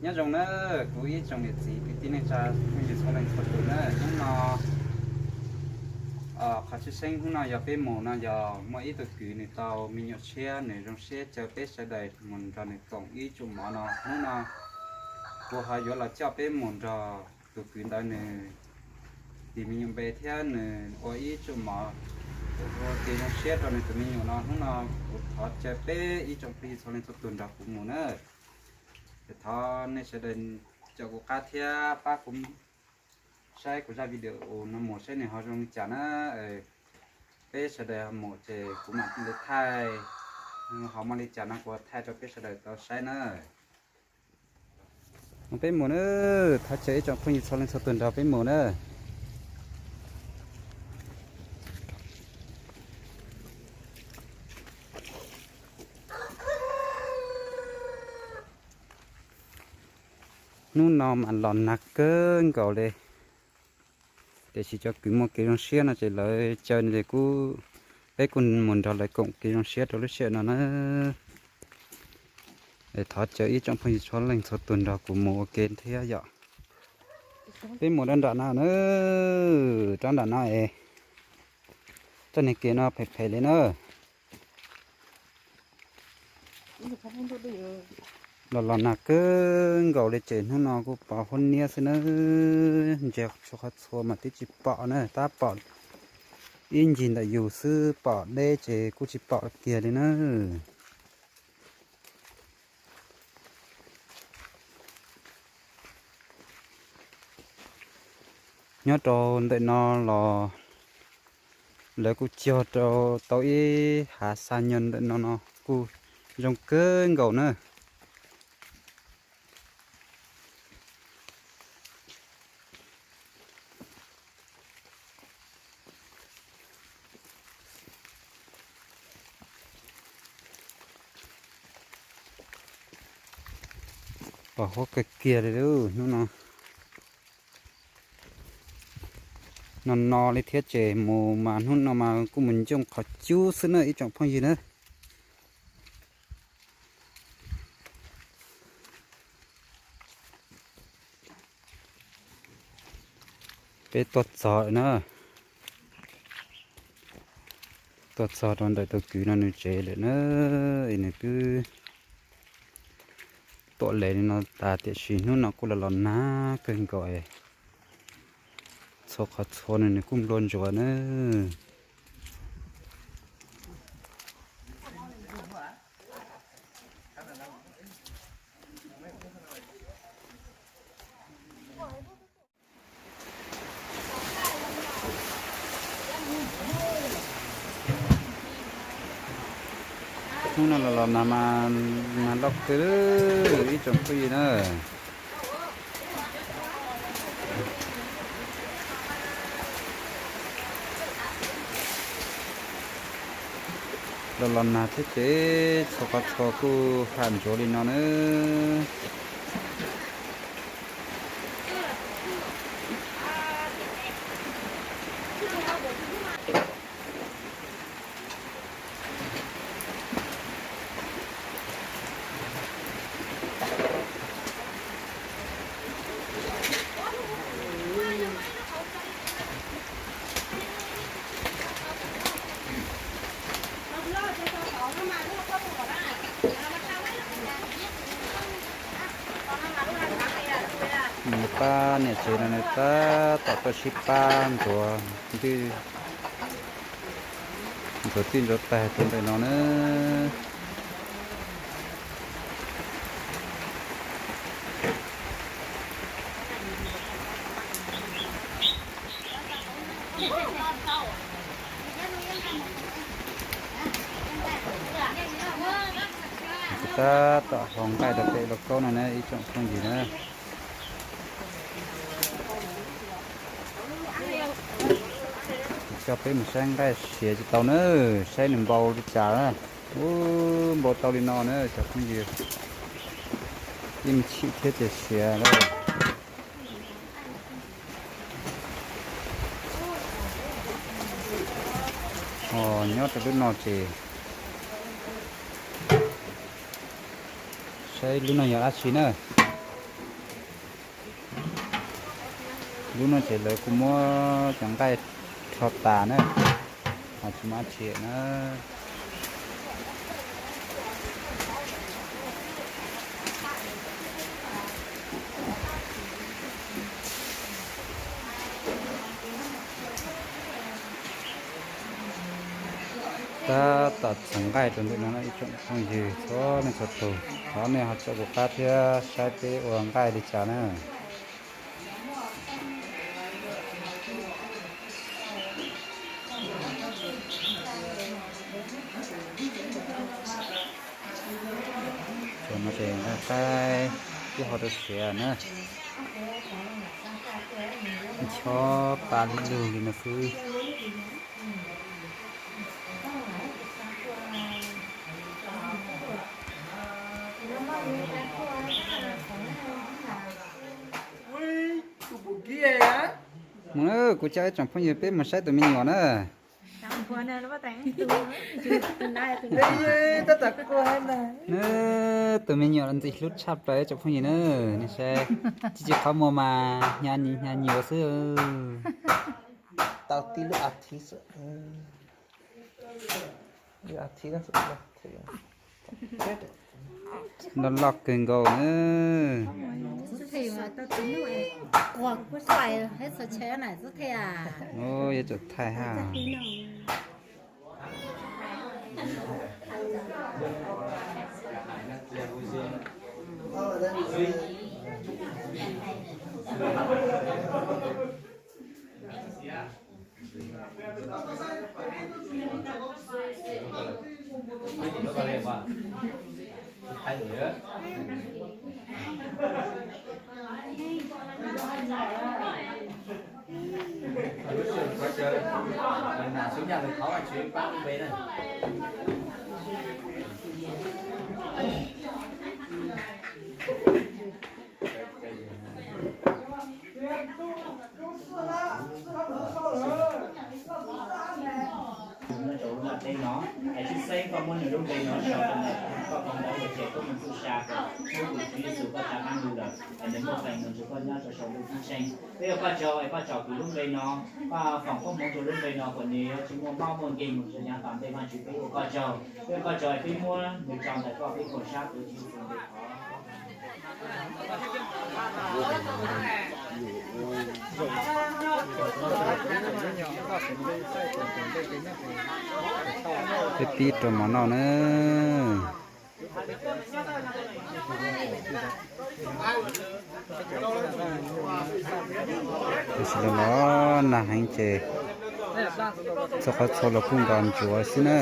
Nyob zoo na, kuv ib tsoom niam txiv kwv tij neej tsa phooj ywg txhua leej txhua tus na, hnub no qhov tshwj xeeb hnub no yog peb mus no yog muaj ib tug kwv nws tau me nyuam tshiab, nws zoo siab caw peb sawv daws mus nrog nws koom ib tsum mov no. Hnub no kuv ho yuav los coj peb mus nrog tus kwv ntawd nws tis me nyuam npe thiab nws ua ib tsum mov ua kev zoo siab rau nws tus me nyuam no. Hnub no kuv thov caw peb ib tsoom phooj ywg txhua leej txhua tus nrog kuv mus na. Es thov nej sawv daws caum kuv qab thiab pab kuv saib kuv zaj video no mus saib nws ho zoo li cas na. Peb sawv daws mus ces kuv mam li thaij, ho muaj li cas no kuv thaij rau peb sawv daws tau saib na. Mus peb mus na, thov caw ib tsoom phooj ywg txhua leej txhua tus nrog peb mus na. Hnub no mas los nag kawg nkaus li, tiam sis cov kwv muaj kev zoo siab no ces lawv caw no ces kuj, peb kuj mus nrog lawv koom kev zoo siab rau lub sij hawm no na. Es thov caw ib tsoom phooj ywg txhua leej txhua tus nrog kuv mus ua ke thiab yom. Peb mus rau nram no na, rau nram no es txoj niag kev no phem phem li na. Los los nag kawg nkaus li ces hnub no kuj pos huab niab xwb na, ntsia txhua qhov txhua mas twb tsis pom na, tab pom ib ncig ntawm yus xwb, pom deb ces kuj tsis pom kiag li na. Nyob rau ntawm no los lawv kuj cog rau tau ib hav xa nyob ntawm no no kuj zoo kawg nkaus na. Pos huab kawg kiag li lauj hnub no. No no li thiab ces mus mas hnub no mas kuj mus ncooj qhov cub xwb na ib tsoom phooj ywg na. Peb tuaj txog na, tuaj txog rau ntawm tus kwv no nws tsev lawm na, es nws twb tuam les li no tas tiam sis hnub no kuj los los nag kawg nkaus, txhua qhov txhua no nws kuj nplua ntsuav na. Hnub no los los nag mas nag loj kawg ib tsoom phooj ywg na. Los los nag thiab ces txhua qhov txhua kuj ham ntsuav li no na. Nws pab niam tsev no nws tab tom tuaj sib pab ntxuav, ntxuav tij ntxuav taig rau ntawm no na. Tab tom haus nqaij rau pem lauj kaub no na ib tsoom phooj ywg na. Coj peb mus saib nqaij siav tsis tau na, saib nws npau li cas na. Ub, npau tau li no na cov phooj ywg, yeej chim thiab ces siav lawm. Os, nyob rau lub no ces saib lub no yog dab tsi na. Lub no ces lawv kuj muab cov nqaij rho tas na, ho tsis muaj dab tsi na. Tab tom txhom nqaij rau ntawm no ib tsoom phooj ywg txhua leej txhua tus, thov nej ho txhawb kuv qab thiab saib peb ua nqaij li cas na. Tus no ces nqaij qaib, twb ho rau siav na. Chob pa lug li no xwb. Mus, kuv coj ib tsoom phooj ywg peb mus saib tus me nyuam na. Tus me nyuam ntxim hlub tshaj plaws ib tsoom phooj ywg na. Nej saib, tsis tsis qhov muag mas hnyav hnyav nyuam xwb. Tau tib lub a thiv xwb. Loj loj kawg nkaus na. Yuav tsum thaij ha. Nyob rau lub ntiaj teb no, es tshwj xeeb koj muab nws lub npe no sau rau ntawm koj phau ntawv los ces koj mus txhua tsav, muab tus Tswv Yexus koj cov qab lug lawm, es nws muaj feem mus nrog koj nyob rau saum ntuj ceeb tsheej. Peb ua koj tsaug es koj tsom kwm lub npe no, koj foom koob hmoov rau lub npe no kom nws yuav tsis muaj mob muaj nkeeg mus rau yav tom ntej. Vajtswv, peb ua koj tsaug, peb ua koj tsaug es peb muab nws tso ntawm koj peb kaum sab tus Tswv Yexus npe thov. Peb pib rau mov noj na. Tam sim no los nag heev ces txhua qhov txhua los kuj nkos ntsuav xwb na.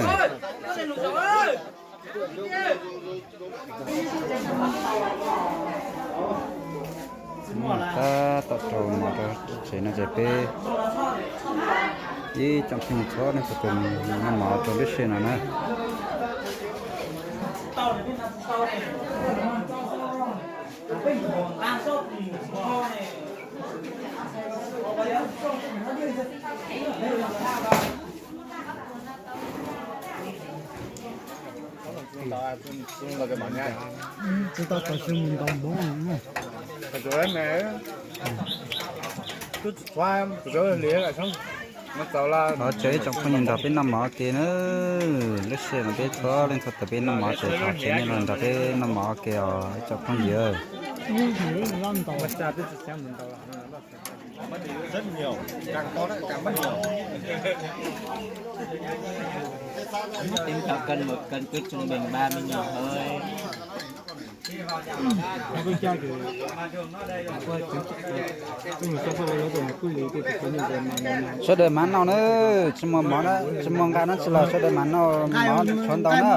Tab tom rau mov rau tsev no ces peb ib tsoom phooj ywg txhua leej txhua tus noj mov rau lub sij hawm no na. Tsis tau txaus siv mus ntaus mov. Thov caw ib tsoom phooj ywg nrog peb noj mov ua ke na. Lub sij hawm no peb txhua leej txhua tus peb noj mov ces thov caw nej los nrog peb noj mov ua ke os ib tsoom phooj ywg. Tính theo cân một cân cứ trung bình ba mươi nghìn thôi. Sawv daws mam noj na, tsis muaj mov na, tsis muaj nqaij no tsis los sawv daws mam noj mov tshuav ntau na.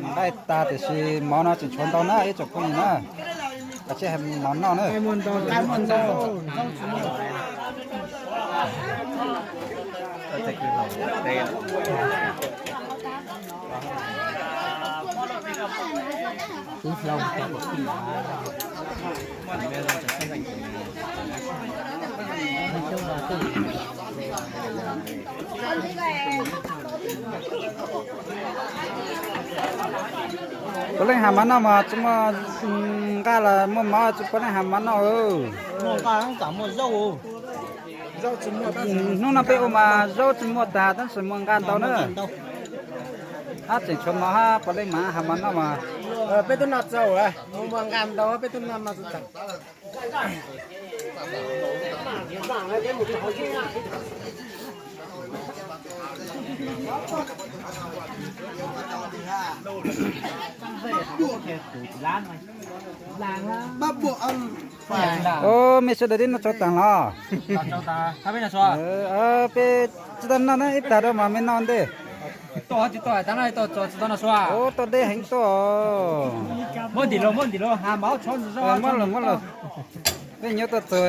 Nqaij tag tiam sis mov no tseem tshuav ntau na ib tsoom phooj ywg na. Kav tsij hais mov noj na. Puav leej has mov noj mas tsis muaj nqaj los muaj mov, puav leej has mov noj. Hnub no peb ua mas zaub tsis muaj tag, tab sis muaj nqaj ntau na. Hab tseem tshuav mov hab puav leej mas has mov noj mas. Peb tub noj txaus, muaj nqaj ntau peb tub noj no txaus. Mej sawv daws tib noj tsau taag los? Peb tsis tau noj na, ib tag rau mas mej noj ntej. Ub, tuaj deb heev tuaj. Muab lawm, muab lawm. Peb nyob tuaj txug,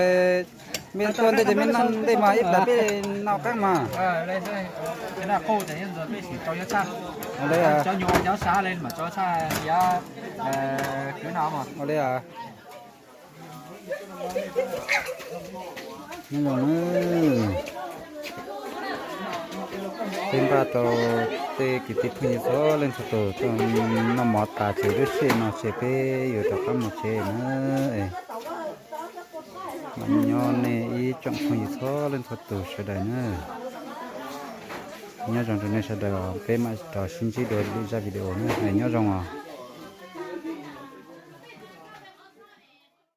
mej tuaj ntej ces mej noj ntej mas ib tag peb noj qaab mas. Ua li, ua li. Nyob zoo na, peb npaj rau tej kwv tij phooj ywg txhua leej txhua tus tuaj noj mov tas ces lub sij hawm no ces peb yuav rov qab mus tsev na. Mam nyob nyob nej ib tsoom phooj ywg txhua leej txhua tus sawv daws na. Nyob zoo rau nej sawv daws, peb mam rov sib ntsib dua lwm zaj video na, nyob zoo os.